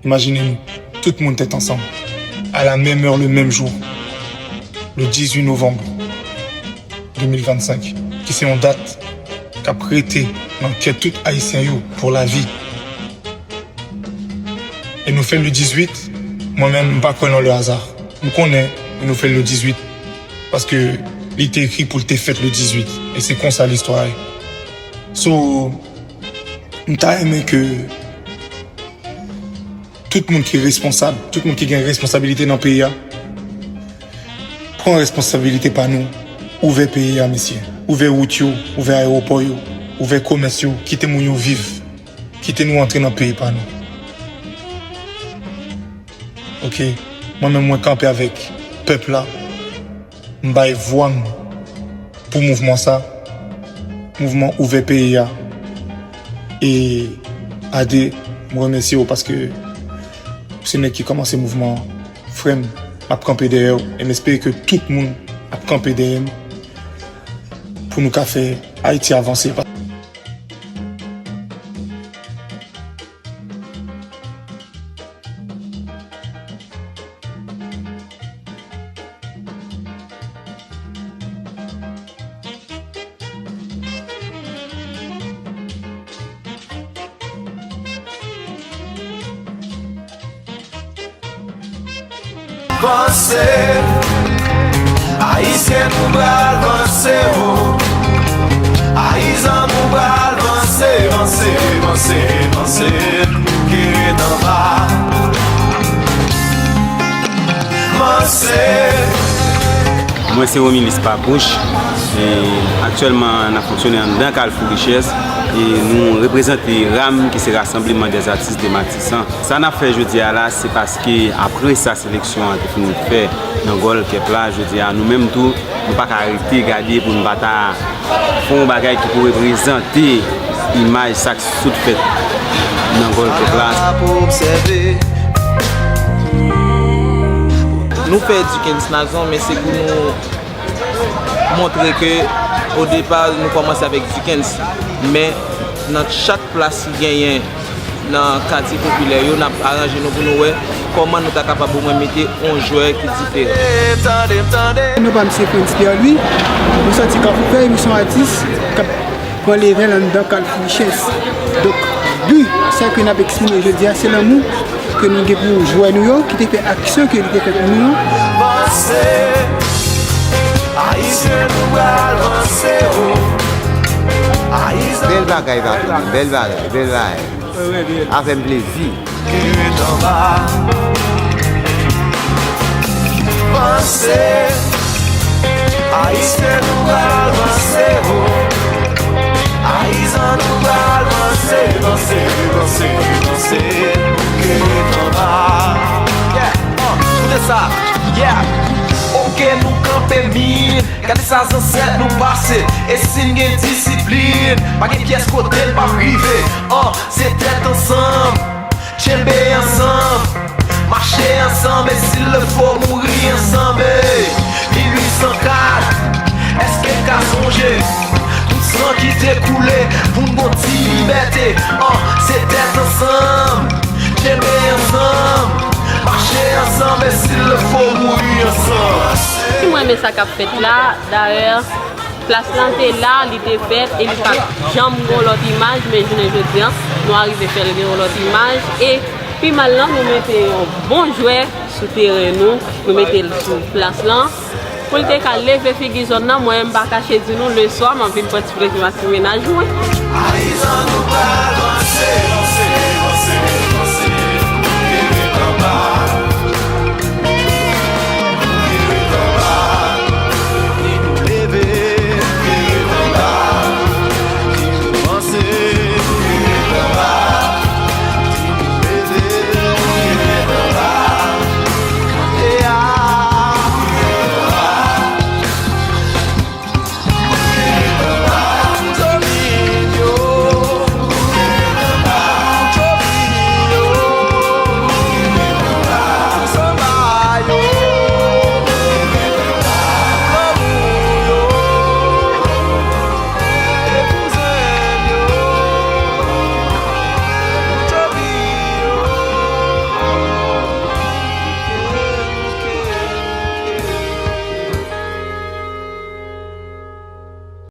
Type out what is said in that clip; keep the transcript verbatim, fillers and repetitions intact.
Imajine nou, tout moun tèt ansanm, à la même heure, le même jour, le dix-huit novembre deux mille vingt-cinq, ki se yon dat k ap rete nan kè tout Ayisyen yo pour la vie. E nou fè l le dix-huit, mwen menm, m pa kwè nan le hasard. M konnen nou fè l le dix-huit, paske li te ekri pou l te fèt le dix-huit. E se konsa listwa ye. So, m ta renmen ke tout moun ki responsab, tout moun ki gen responsabilite nan peyi a, pran responsabilite pa nou, ouvè peyi a, mesye. Ouvè wout yo, ouvè ayewopò yo, ouvè komès yo, kite moun yo viv, kite nou antre nan peyi pa nou. Oke, mwen menm mwen kanpe avèk pèp la, m bay vwa m pou mouvman sa, mouvman ouvè peyi a. E Ade, m remèsye w paske ou se nèg ki kòmanse mouvman an. Frè m, m ap kanpe dèyè w e m espere ke tout moun ap kanpe dèyè m pou nou ka fè Ayiti avanse. Vanse, Ayisyen nou pral vanse o. Ayizan nou pral vanse, vanse, vanse, vanse. Ki ret anba. Vanse. Mwen se Romulus Papouche. E aktyèlman, n ap fonksyone anndan Carrefour Richesse. E nou reprezante ram, ki se Rassemblement des Artistes de Matisan. Sa n ap fè jodi a la, se paske apre sa seleksyon an te fin fè nan Gold Cup la, jodi a, nou menm tou, nou pa ka rete gade pou nou pa ta fè yon bagay ki pou reprezante imaj sa k sot fèt nan Gold Cup la. Nou fè Duckens Nazon, men se pou nou montre ke, o depa, nou kòmanse avèk Duckens, men nan chak plas ki genyen nan katye popilè yo, n ap aranje nou pou nou wè kòman nou ta kapab omwen mete yon jwè ki diferan. Non pa m se Frantz Pierre Louis, nou sòti Kafou Vèy, nou se yon atis k ap pran levèl anndan Carrefour Richesse. Donk, bi sa ke n ap eksprime jodi a, se lanmou ke nou gen pou jwè nou yo, ki te fè aksyon ke li te fè pou nou an. Vanse, Ayisyen nou pral vanse o. Ayisyen. Bèl bagay, patnè, bèl bagay, bèl bagay. A fè m plezi. Ki ret anba. Vanse, Ayisyen nou pral vanse o. Ayizan nou pral vanse, vanse, vanse, vanse. Ki ret anba. Yeah, uh, koute sa. Yeah. Oke, nou kanpe min. Gade sa zansèt nou pase. E si n gen disiplin, pa gen pyès kote n p ap rive. Uh, se tèt ansanm. Tchenbe ansanm, mache ansanm, e s'il le faut, mouri ansanm, ey. Mil uit san kat, èske n ka sonje tout san ki te koule pou n gon ti libète? An, se tèt ansanm, tchenbe ansanm, mache ansanm, e s'il le faut, mouri ansanm. Si mwen renmen sa k ap fèt la, dayè, plas lan te la, li te fèt, e li pa t janm gen yon lòt imaj, men jounen jodi a, nou arive fè l gen yon lòt imaj, e pi mal lan, nou mete yon bon jwè sou teren nou, nou mete l sou plas lan, pou l te ka leve figi zòn nan, mwen, m pa kache di nou, leswa, m ap vin pran ti plezi m ak ti mennaj mwen.